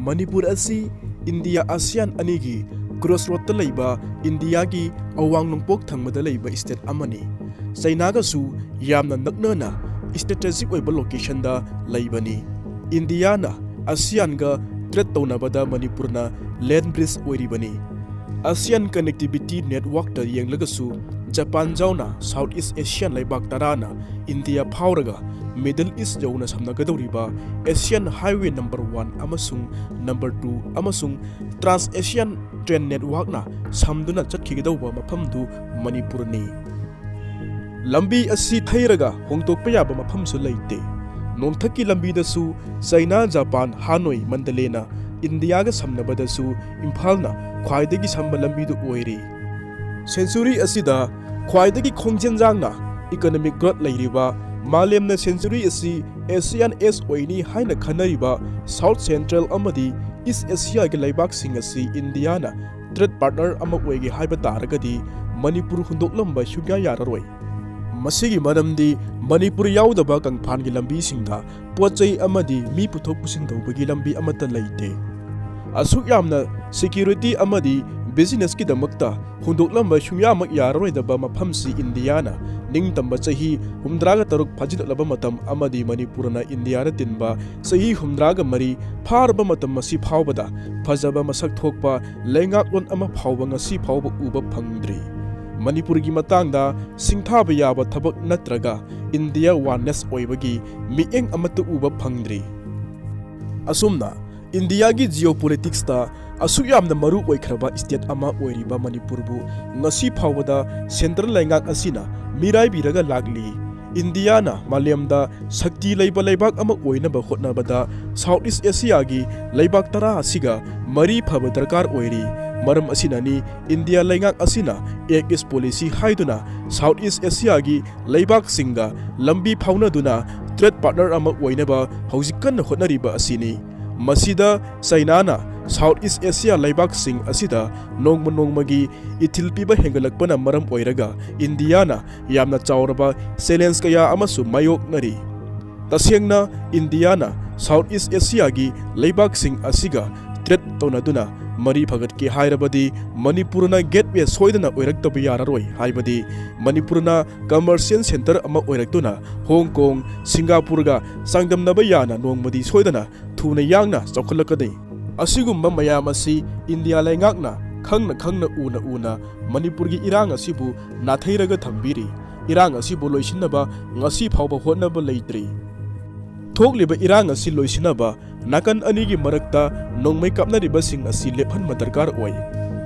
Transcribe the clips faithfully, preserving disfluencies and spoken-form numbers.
ꯃꯅꯤꯄꯨꯔ ꯑꯁꯤ ꯏꯟꯗꯤꯌꯥ ꯑꯁꯤꯌꯥꯟ ꯑꯅꯤꯒꯤ ꯀ꯭ꯔꯣꯁꯔꯣꯗꯇ ꯂꯩꯕ ꯏꯟꯗꯤꯌꯥꯒꯤ ꯑꯋꯥꯡ ꯅꯣꯡꯄꯣꯛ ꯊꯪꯕꯗ ꯂꯩꯕ ꯁ꯭ꯇꯦꯠ ꯑꯃꯅꯤ꯫ ꯆꯩꯅꯥꯒꯁꯨ ꯌꯥꯝꯅ ꯅꯛꯅꯅ ꯁ꯭ꯇ꯭ꯔꯦꯇꯦꯖꯤꯛ ꯑꯣꯏꯕ ꯂꯣꯀꯦꯁꯟꯗ ꯂꯩꯕꯅꯤ꯫ ꯏꯟꯗꯤꯌꯥꯅ ꯑꯁꯤꯌꯥꯟꯒ ꯇ꯭ꯔꯦꯗ ꯇꯧꯅꯕꯗ ꯃꯅꯤꯄꯨꯔꯅ ꯂꯦꯟ ꯕ꯭ꯔꯤꯖ ꯑꯣꯏꯔꯤꯕꯅꯤ꯫ ꯑꯁꯤꯌꯥꯟ ꯀꯅꯦꯛꯇꯤꯚꯤꯇꯤ ꯅꯦꯠꯋꯥꯔꯛꯇ ꯌꯦꯡꯂꯒꯁꯨ ꯖꯄꯥꯟ ꯌꯥꯎꯅ ꯁꯥꯎꯠ ꯏꯁ ꯑꯦꯁꯤꯌꯥꯟ ꯂꯩꯕꯥꯛ ꯇꯔꯥꯅ ꯏꯟꯗꯤꯌꯥ ꯐꯥꯎꯔꯒ ꯃꯤꯗꯜ ꯏꯁ ꯌꯧꯅ ꯁꯝꯅꯒꯗꯧꯔꯤꯕ ꯑꯦꯁꯤꯌꯥꯟ ꯍꯥꯏꯋꯦ ꯅꯝꯕꯔ ꯋꯥꯟ ꯑꯃꯁꯨꯡ ꯅꯝꯕꯔ ꯇꯨ ꯑꯃꯁꯨꯡ ꯇ꯭ꯔꯥꯟꯁ ꯑꯦꯁꯤꯌꯥꯟ ꯇ꯭ꯔꯦꯟ ꯅꯦꯠꯋꯥꯔꯛꯅ ꯁꯝꯗꯨꯅ ꯆꯠꯈꯤꯒꯗꯧꯕ ꯃꯐꯝꯗꯨ ꯃꯅꯤꯄꯨꯔꯅꯤ꯫ ꯂꯝꯕꯤ ꯑꯁꯤ ꯊꯩꯔꯒ ꯍꯣꯡꯗꯣꯛꯄ ꯌꯥꯕ ꯃꯐꯝꯁꯨ ꯂꯩꯇꯦ꯫ ꯅꯣꯡꯊꯛꯀꯤ ꯂꯝꯕꯤꯗꯁꯨ ꯆꯩꯅꯥ, ꯖꯄꯥꯟ, ꯍꯥꯅꯣꯏ, ꯃꯟꯗꯂꯦꯅ ꯏꯟꯗꯤꯌꯥꯒ ꯁꯝꯅꯕꯗꯁꯨ ꯏꯝꯐꯥꯜꯅ ꯈ꯭ꯋꯥꯏꯗꯒꯤ ꯁꯝꯕ ꯂꯝꯕꯤꯗꯨ ꯑꯣꯏꯔꯤ꯫ ꯁꯦꯟꯆꯨꯔꯤ ꯑꯁꯤꯗ ꯈ꯭ꯋꯥꯏꯗꯒꯤ ꯈꯣꯡꯖꯦꯜ ꯌꯥꯡꯅ ꯏꯀꯣꯅꯣꯃꯤꯛ ꯒ꯭ꯔꯣꯠ ꯂꯩꯔꯤꯕ, ꯃꯥꯂꯦꯝꯅ ꯁꯦꯟꯆꯨꯔꯤ ꯑꯁꯤ ꯑꯦꯁꯤꯌꯥꯟ ꯑꯦꯖ ꯑꯣꯏꯅꯤ ꯍꯥꯏꯅ ꯈꯟꯅꯔꯤꯕ ꯁꯥꯎꯠ ꯁꯦꯟꯇ꯭ꯔꯦꯜ ꯑꯃꯗꯤ ꯏꯁ ꯑꯦꯁꯤꯌꯥꯒꯤ ꯂꯩꯕꯥꯛꯁꯤꯡ ꯑꯁꯤ ꯏꯟꯗꯤꯌꯥꯅ ꯇ꯭ꯔꯦꯗ ꯄꯥꯔꯠꯅꯔ ꯑꯃ ꯑꯣꯏꯒꯦ ꯍꯥꯏꯕ ꯇꯥꯔꯒꯗꯤ ꯃꯅꯤꯄꯨꯔ ꯍꯨꯟꯗꯣꯛꯂꯝꯕ ꯁꯨꯡꯌꯥ ꯌꯥꯔꯔꯣꯏ꯫ ꯃꯁꯤꯒꯤ ꯃꯔꯝꯗꯤ ꯃꯅꯤꯄꯨꯔ ꯌꯥꯎꯗꯕ ꯀꯪꯐꯥꯟꯒꯤ ꯂꯝꯕꯤꯁꯤꯡꯗ ꯄꯣꯠ ꯆꯩ ꯑꯃꯗꯤ ꯃꯤ ꯄꯨꯊꯣꯛ ꯄꯨꯁꯤꯟ ꯇꯧꯕꯒꯤ ꯂꯝꯕꯤ ꯑꯃꯠꯇ ꯂꯩꯇꯦ꯫ ꯑꯁꯨꯛ ꯌꯥꯝꯅ ꯁꯦꯀ꯭ꯌꯨꯔꯤꯇꯤ ꯑꯃꯗꯤ ꯕꯤꯖꯤꯅꯦꯁꯀꯤꯗꯃꯛꯇ ꯍꯨꯟꯗꯣꯛꯂꯝꯕ ꯁꯨꯡꯌꯥꯃꯛ ꯌꯥꯔꯔꯣꯏꯗꯕ ꯃꯐꯝꯁꯤ ꯏꯟꯗꯤꯌꯥꯅ ꯅꯤꯡꯇꯝꯕ ꯆꯍꯤ ꯍꯨꯝꯗ꯭ꯔꯥꯒ ꯇꯔꯨꯛ ꯐꯥꯖꯤꯜꯂꯛꯂꯕ ꯃꯇꯝ ꯑꯃꯗꯤ ꯃꯅꯤꯄꯨꯔꯅ ꯏꯟꯗꯤꯌꯥꯗ ꯇꯤꯟꯕ ꯆꯍꯤ ꯍꯨꯝꯗ꯭ꯔꯥꯒ ꯃꯔꯤ ꯐꯥꯔꯕ ꯃꯇꯝ ꯑꯁꯤ ꯐꯥꯎꯕꯗ ꯐꯖꯕ ꯃꯁꯛ ꯊꯣꯛꯄ ꯂꯩꯉꯥꯛꯂꯣꯟ ꯑꯃ ꯐꯥꯎꯕ ꯉꯁꯤ ꯐꯥꯎꯕ ꯎꯕ ꯐꯪꯗ꯭ꯔꯤ꯫ ꯃꯅꯤꯄꯨꯔꯒꯤ ꯃꯇꯥꯡꯗ ꯁꯤꯡꯊꯥꯕ ꯌꯥꯕ ꯊꯕꯛ ꯅꯠꯇ꯭ꯔꯒ ꯏꯟꯗꯤꯌꯥ ꯋꯥꯟꯅꯦꯁ ꯑꯣꯏꯕꯒꯤ ꯃꯤꯠꯌꯦꯡ ꯑꯃꯠꯇ ꯎꯕ ꯐꯪꯗ꯭ꯔꯤ꯫ ꯑꯁꯨꯝꯅ ꯏꯟꯗꯤꯌꯥꯒꯤ ꯖꯤꯑꯣꯄꯣꯂꯤꯇꯤꯛꯁꯇ ꯑꯁꯨꯛ ꯌꯥꯝꯅ ꯃꯔꯨ ꯑꯣꯏꯈ꯭ꯔꯕ ꯁ꯭ꯇꯦꯠ ꯑꯃ ꯑꯣꯏꯔꯤꯕ ꯃꯅꯤꯄꯨꯔꯕꯨ ꯉꯁꯤ ꯐꯥꯎꯕꯗ ꯁꯦꯟꯇ꯭ꯔꯦꯜ ꯂꯩꯉꯥꯛ ꯑꯁꯤꯅ ꯃꯤꯔꯥꯏꯕꯤꯔꯒ ꯂꯥꯛꯂꯤ꯫ ꯏꯟꯗꯤꯌꯥꯅ ꯃꯥꯂꯦꯝꯗ ꯁꯛꯇꯤ ꯂꯩꯕ ꯂꯩꯕꯥꯛ ꯑꯃ ꯑꯣꯏꯅꯕ ꯍꯣꯠꯅꯕꯗ ꯁꯥꯎꯠ ꯏꯁ ꯑꯦꯁꯤꯌꯥꯒꯤ ꯂꯩꯕꯥꯛ ꯇꯔꯥ ꯑꯁꯤꯒ ꯃꯔꯤ ꯐꯕ ꯗꯔꯀꯥꯔ ꯑꯣꯏꯔꯤ꯫ ꯃꯔꯝ ꯑꯁꯤꯅꯅꯤ ꯏꯟꯗꯤꯌꯥ ꯂꯩꯉꯥꯛ ꯑꯁꯤꯅ ꯑꯦꯛ ꯏꯁ ꯄꯣꯂꯤꯁꯤ ꯍꯥꯏꯗꯨꯅ ꯁꯥꯎꯠ ꯏꯁ ꯑꯦꯁꯤꯌꯥꯒꯤ ꯂꯩꯕꯥꯛꯁꯤꯡꯒ ꯂꯝꯕꯤ ꯐꯥꯎꯅꯗꯨꯅ ꯇ꯭ꯔꯦꯗ ꯄꯥꯔꯠꯅꯔ ꯑꯃ ꯑꯣꯏꯅꯕ ꯍꯧꯖꯤꯛ ꯀꯟꯅ ꯍꯣꯠꯅꯔꯤꯕ ꯑꯁꯤꯅꯤ꯫ ꯃꯁꯤꯗ ꯆꯩꯅꯥꯅ ꯁꯥꯎꯠ ꯏꯁ ꯑꯦꯁꯤꯌꯥ ꯂꯩꯕꯥꯛꯁꯤꯡ ꯑꯁꯤꯗ ꯅꯣꯡꯃ ꯅꯣꯡꯃꯒꯤ ꯏꯊꯤꯜ ꯄꯤꯕ ꯍꯦꯟꯒꯠꯂꯛꯄꯅ ꯃꯔꯝ ꯑꯣꯏꯔꯒ ꯏꯟꯗꯤꯌꯥꯅ ꯌꯥꯝꯅ ꯆꯥꯎꯔꯕ ꯆꯦꯂꯦꯟꯖ ꯀꯌꯥ ꯑꯃꯁꯨ ꯃꯥꯌꯣꯛꯅꯔꯤ꯫ ꯇꯁꯦꯡꯅ ꯏꯟꯗꯤꯌꯥꯅ South East Asiaꯒꯤ ꯂꯩꯕꯥꯛꯁꯤꯡ ꯑꯁꯤꯒ trade ꯇꯧꯅꯗꯨꯅ ꯃꯔꯤ ꯐꯒꯠꯀꯦ ꯍꯥꯏꯔꯕꯗꯤ ꯃꯅꯤꯄꯨꯔꯅ gateway ꯁꯣꯏꯗꯅ ꯑꯣꯏꯔꯛꯇꯕ ꯌꯥꯔꯔꯣꯏ꯫ ꯍꯥꯏꯕꯗꯤ ꯃꯅꯤꯄꯨꯔꯅ commercial centre ꯑꯃ ꯑꯣꯏꯔꯛꯇꯨꯅ ꯍꯣꯡ ꯀꯣꯡ, ꯁꯤꯡꯒꯥꯄꯨꯔꯒ ꯆꯥꯡꯗꯝꯅꯕ ꯌꯥꯅ ꯅꯣꯡꯃꯗꯤ ꯁꯣꯏꯗꯅ ꯊꯨꯅ ꯌꯥꯡꯅ ꯆꯥꯎꯈꯠꯂꯛꯀꯅꯤ꯫ ꯑꯁꯤꯒꯨꯝꯕ ꯃꯌꯥꯝ ꯑꯁꯤ ꯏꯟꯗꯤꯌꯥ ꯂꯩꯉꯥꯛꯅ ꯈꯪꯅ ꯈꯪꯅ, ꯎꯅ ꯎꯅ ꯃꯅꯤꯄꯨꯔꯒꯤ ꯏꯔꯥꯡ ꯑꯁꯤꯕꯨ ꯅꯥꯊꯩꯔꯒ ꯊꯝꯕꯤꯔꯤ꯫ ꯏꯔꯥꯡ ꯑꯁꯤꯕꯨ ꯂꯣꯏꯁꯤꯟꯅꯕ ꯉꯁꯤ ꯐꯥꯎꯕ ꯍꯣꯠꯅꯕ ꯂꯩꯇ꯭ꯔꯤ꯫ ꯊꯣꯛꯂꯤꯕ ꯏꯔꯥꯡ ꯑꯁꯤ ꯂꯣꯏꯁꯤꯟꯅꯕ ꯅꯥꯀꯟ ꯑꯅꯤꯒꯤ ꯃꯔꯛꯇ ꯅꯣꯡꯃꯩ ꯀꯥꯞꯅꯔꯤꯕꯁꯤꯡ ꯑꯁꯤ ꯂꯦꯞꯍꯟꯕ ꯗꯔꯀꯥꯔ ꯑꯣꯏ꯫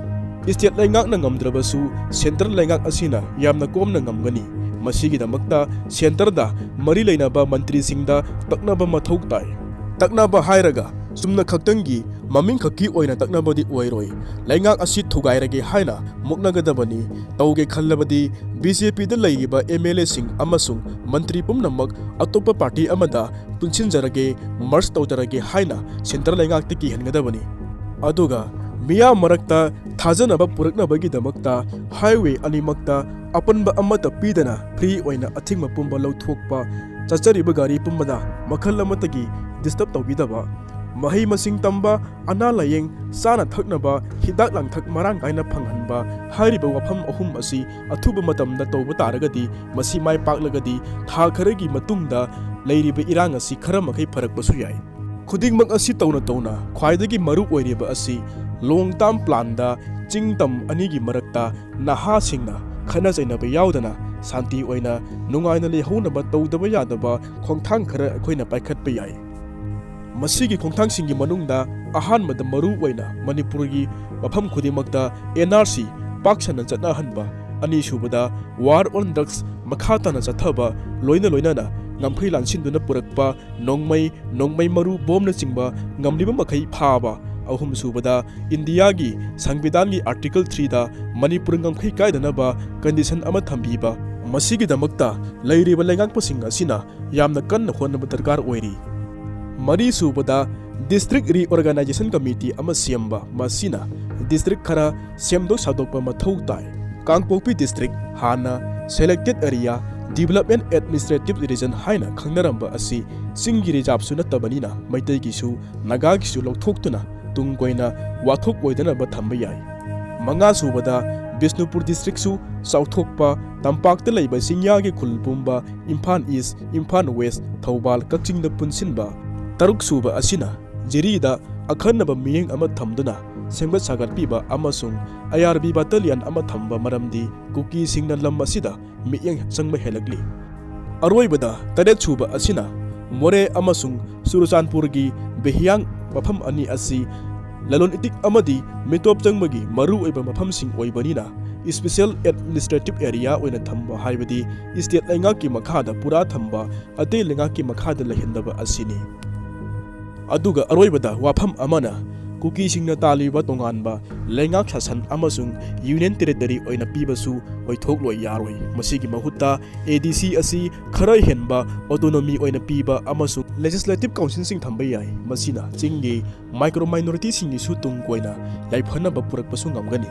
State ꯂꯩꯉꯥꯛꯅ ꯉꯝꯗ꯭ꯔꯕꯁꯨ centre ꯂꯩꯉꯥꯛ ꯑꯁꯤꯅ ꯌꯥꯝꯅ ꯀꯣꯝꯅ ꯉꯝꯒꯅꯤ꯫ ꯃꯁꯤꯒꯤꯗꯃꯛꯇ centreꯗ ꯃꯔꯤ ꯂꯩꯅꯕ ꯃꯟꯇ꯭ꯔꯤꯁꯤꯡꯗ ꯇꯛꯅꯕ ꯃꯊꯧ ꯇꯥꯏ꯫ ꯇꯛꯅꯕ ꯍꯥꯏꯔꯒ ꯆꯨꯝꯅ ꯈꯛꯇꯪꯒꯤ ꯃꯃꯤꯡ ꯈꯛꯀꯤ ꯑꯣꯏꯅ ꯇꯛꯅꯕꯗꯤ ꯑꯣꯏꯔꯣꯏ꯫ ꯂꯩꯉꯥꯛ ꯑꯁꯤ ꯊꯨꯒꯥꯏꯔꯒꯦ ꯍꯥꯏꯅ ꯃꯨꯛꯅꯒꯗꯕꯅꯤ꯫ ꯇꯧꯒꯦ ꯈꯜꯂꯕꯗꯤ BJPꯗ ꯂꯩꯔꯤꯕ MLAꯁꯤꯡ ꯑꯃꯁꯨꯡ ꯃꯟꯇ꯭ꯔꯤ ꯄꯨꯝꯅꯃꯛ ꯑꯇꯣꯞꯄ party ꯑꯃꯗ ꯄꯨꯟꯁꯤꯟꯖꯔꯒꯦ, merge ꯇꯧꯖꯔꯒꯦ ꯍꯥꯏꯅ centre ꯂꯩꯉꯥꯛꯇ ꯀꯤꯍꯟꯒꯗꯕꯅꯤ꯫ ꯑꯗꯨꯒ ꯃꯤꯌꯥꯝ ꯃꯔꯛꯇ ꯊꯥꯖꯅꯕ ꯄꯨꯔꯛꯅꯕꯒꯤꯗꯃꯛꯇ highway ꯑꯅꯤꯃꯛꯇ ꯑꯄꯟꯕ ꯑꯃꯠꯇ ꯄꯤꯗꯅ free ꯑꯣꯏꯅ ꯑꯊꯤꯡꯕ ꯄꯨꯝꯕ ꯂꯧꯊꯣꯛꯄ, ꯆꯠꯆꯔꯤꯕ ꯒꯥꯔꯤ ꯄꯨꯝꯕꯗ ꯃꯈꯜ ꯑꯃꯠꯇꯒꯤ disturb ꯇꯧꯕꯤꯗꯕ, ꯃꯍꯩ ꯃꯁꯤꯡ ꯇꯝꯕ, ꯑꯅꯥ ꯂꯥꯌꯦꯡ, ꯆꯥꯅ ꯊꯛꯅꯕ, ꯍꯤꯗꯥꯛ ꯂꯥꯡꯊꯛ ꯃꯔꯥꯡ ꯀꯥꯏꯅ ꯐꯪꯍꯟꯕ ꯍꯥꯏꯔꯤꯕ ꯋꯥꯐꯝ ꯑꯍꯨꯝ ꯑꯁꯤ ꯑꯊꯨꯕ ꯃꯇꯝꯗ ꯇꯧꯕ ꯇꯥꯔꯒꯗꯤ, ꯃꯁꯤ ꯃꯥꯏ ꯄꯥꯛꯂꯒꯗꯤ ꯊꯥ ꯈꯔꯒꯤ ꯃꯇꯨꯡꯗ ꯂꯩꯔꯤꯕ ꯏꯔꯥꯡ ꯑꯁꯤ ꯈꯔ ꯃꯈꯩ ꯐꯔꯛꯄꯁꯨ ꯌꯥꯏ꯫ ꯈꯨꯗꯤꯡꯃꯛ ꯑꯁꯤ ꯇꯧꯅ ꯇꯧꯅ ꯈ꯭ꯋꯥꯏꯗꯒꯤ ꯃꯔꯨ ꯑꯣꯏꯔꯤꯕ ꯑꯁꯤ long term planꯗ ꯆꯤꯡ ꯇꯝ ꯑꯅꯤꯒꯤ ꯃꯔꯛꯇ ꯅꯍꯥꯁꯤꯡꯅ ꯈꯠꯅ ꯆꯩꯅꯕ ꯌꯥꯎꯗꯅ ꯁꯥꯟꯇꯤ ꯑꯣꯏꯅ ꯅꯨꯡꯉꯥꯏꯅ ꯂꯩꯍꯧꯅꯕ ꯇꯧꯗꯕ ꯌꯥꯗꯕ ꯈꯣꯡꯊꯥꯡ ꯈꯔ ꯑꯩꯈꯣꯏꯅ ꯄꯥꯏꯈꯠꯄ ꯌꯥꯏ꯫ ꯃꯁꯤꯒꯤ ꯈꯣꯡꯊꯥꯡꯁꯤꯡꯒꯤ ꯃꯅꯨꯡꯗ ꯑꯍꯥꯟꯕꯗ ꯃꯔꯨ ꯑꯣꯏꯅ ꯃꯅꯤꯄꯨꯔꯒꯤ ꯃꯐꯝ ꯈꯨꯗꯤꯡꯃꯛꯇ NRC ꯄꯥꯛ ꯁꯟꯅ ꯆꯠꯅꯍꯟꯕ, ꯑꯅꯤꯁꯨꯕꯗ war on drugs ꯃꯈꯥ ꯇꯥꯅ ꯆꯠꯊꯕ, ꯂꯣꯏꯅ ꯂꯣꯏꯅꯅ ꯉꯝꯈꯩ ꯂꯥꯟꯁꯤꯟꯗꯨꯅ ꯄꯨꯔꯛꯄ ꯅꯣꯡꯃꯩ, ꯅꯣꯡꯃꯩ ꯃꯔꯨ, ꯕꯣꯝꯅꯆꯤꯡꯕ ꯉꯝꯂꯤꯕ ꯃꯈꯩ ꯐꯥꯕ, ꯑꯍꯨꯝꯁꯨꯕꯗ ꯏꯟꯗꯤꯌꯥꯒꯤ ꯁꯪꯕꯤꯙꯥꯟꯒꯤ Article threeꯗ ꯃꯅꯤꯄꯨꯔ ꯉꯝꯈꯩ ꯀꯥꯏꯗꯅꯕ condition ꯑꯃ ꯊꯝꯕꯤꯕ, ꯃꯁꯤꯒꯤꯗꯃꯛꯇ ꯂꯩꯔꯤꯕ ꯂꯩꯉꯥꯛꯄꯁꯤꯡ ꯑꯁꯤꯅ ꯌꯥꯝꯅ ꯀꯟꯅ ꯍꯣꯠꯅꯕ ꯗꯔꯀꯥꯔ ꯑꯣꯏꯔꯤ꯫ ꯃꯔꯤꯁꯨꯕꯗ District Reorganization Committee ꯑꯃ ꯁꯦꯝꯕ, ꯃꯁꯤꯅ district ꯈꯔ ꯁꯦꯝꯗꯣꯛ ꯁꯥꯗꯣꯛꯄ ꯃꯊꯧ ꯇꯥꯏ꯫ ꯀꯥꯡꯄꯣꯛꯄꯤ district, ꯍꯥꯟꯅ Selected Area Development Administrative Region ꯍꯥꯏꯅ ꯈꯪꯅꯔꯝꯕ ꯑꯁꯤ ꯆꯤꯡꯒꯤ ꯔꯤꯖꯥꯕꯁꯨ ꯅꯠꯇꯕꯅꯤꯅ ꯃꯩꯇꯩꯒꯤꯁꯨ ꯅꯥꯒꯥꯒꯤꯁꯨ ꯂꯧꯊꯣꯛꯇꯨꯅ ꯇꯨꯡ ꯀꯣꯏꯅ ꯋꯥꯊꯣꯛ ꯑꯣꯏꯗꯅꯕ ꯊꯝꯕ ꯌꯥꯏ꯫ ꯃꯉꯥ ꯁꯨꯕꯗ, ꯕꯤꯁꯅꯨꯄꯨꯔ ꯗꯤꯁꯇ꯭ꯔꯤꯛꯁꯨ ꯆꯥꯎꯊꯣꯛꯄ, ꯇꯝꯄꯥꯛꯇ ꯂꯩꯕ ꯆꯤꯡꯌꯥꯒꯤ ꯈꯨꯜ ꯄꯨꯝꯕ, ꯏꯝꯐꯥꯜ ꯏꯁ, ꯏꯝꯐꯥꯜ ꯋꯦꯁ, ꯊꯧꯕꯥꯜ, ꯀꯛꯆꯤꯡꯗ ꯄꯨꯟꯁꯤꯟꯕ꯫ ꯇꯔꯨꯛ ꯁꯨꯕ ꯑꯁꯤꯅ ꯖꯤꯔꯤꯗ ꯑꯈꯟꯅꯕ ꯃꯤꯠꯌꯦꯡ ꯑꯃ ꯊꯝꯗꯨꯅ ꯁꯦꯝꯒꯠ ꯁꯥꯒꯠꯄꯤꯕ ꯑꯃꯁꯨꯡ ꯑꯥꯏ ꯑꯥꯔ ꯕꯤ ꯕꯥꯇꯥꯂꯤꯌꯟ ꯑꯃ ꯊꯝꯕ ꯃꯔꯝꯗꯤ ꯀꯨꯀꯤꯁꯤꯡꯅ ꯂꯝ ꯑꯁꯤꯗ ꯃꯤꯠꯌꯦꯡ ꯆꯪꯕ ꯍꯦꯜꯂꯛꯂꯤ꯫ ꯑꯔꯣꯏꯕꯗ, ꯇꯔꯦꯠ ꯁꯨꯕ ꯑꯁꯤꯅ ꯃꯣꯔꯦ ꯑꯃꯁꯨꯡ ꯆꯨꯔꯆꯥꯟꯄꯨꯔꯒꯤ ꯕꯦꯍꯤꯌꯥꯡ ꯃꯐꯝ ꯑꯅꯤ ꯑꯁꯤ ꯂꯂꯣꯟ ꯏꯇꯤꯛ ꯑꯃꯗꯤ ꯃꯤꯇꯣꯞ ꯆꯪꯕꯒꯤ ꯃꯔꯨꯑꯣꯏꯕ ꯃꯐꯝꯁꯤꯡ ꯑꯣꯏꯕꯅꯤꯅ, ꯏꯁꯄꯤꯁꯦꯜ ꯑꯦꯗꯃꯤꯅꯤꯁꯇ꯭ꯔꯦꯇꯤꯚ ꯑꯦꯔꯤꯌꯥ ꯑꯣꯏꯅ ꯊꯝꯕ ꯍꯥꯏꯕꯗꯤ ꯏꯁꯇꯦꯠ ꯂꯩꯉꯥꯛꯀꯤ ꯃꯈꯥꯗ ꯄꯨꯔꯥ ꯊꯝꯕ, ꯑꯇꯩ ꯂꯩꯉꯥꯛꯀꯤ ꯃꯈꯥꯗ ꯂꯩꯍꯟꯗꯕ ꯑꯁꯤꯅꯤ꯫ ꯑꯗꯨꯒ ꯑꯔꯣꯏꯕꯗ ꯋꯥꯐꯝ ꯑꯃꯅ, ꯀꯨꯀꯤꯁꯤꯡꯅ ꯇꯥꯜꯂꯤꯕ ꯇꯣꯉꯥꯟꯕ ꯂꯩꯉꯥꯛ ꯁꯥꯁꯟ ꯑꯃꯁꯨꯡ ꯌꯨꯅꯤꯌꯟ ꯇꯦꯔꯤꯇꯣꯔꯤ ꯑꯣꯏꯅ ꯄꯤꯕꯁꯨ ꯑꯣꯏꯊꯣꯛꯂꯣꯏ ꯌꯥꯔꯣꯏ꯫ ꯃꯁꯤꯒꯤ ꯃꯍꯨꯠꯇ ꯑꯦ ꯗꯤ ꯁꯤ ꯑꯁꯤ ꯈꯔ ꯍꯦꯟꯕ ꯑꯣꯇꯣꯅꯣꯃꯤ ꯑꯣꯏꯅ ꯄꯤꯕ ꯑꯃꯁꯨꯡ ꯂꯦꯖꯤꯁꯂꯦꯇꯤꯚ ꯀꯥꯎꯟꯁꯤꯜꯁꯤꯡ ꯊꯝꯕ ꯌꯥꯏ꯫ ꯃꯁꯤꯅ ꯆꯤꯡꯒꯤ ꯃꯥꯏꯀ꯭ꯔꯣ ꯃꯥꯏꯅꯣꯔꯤꯇꯤꯁꯤꯡꯒꯤꯁꯨ ꯇꯨꯡ ꯀꯣꯏꯅ ꯌꯥꯏꯐꯅꯕ ꯄꯨꯔꯛꯄꯁꯨ ꯉꯝꯒꯅꯤ꯫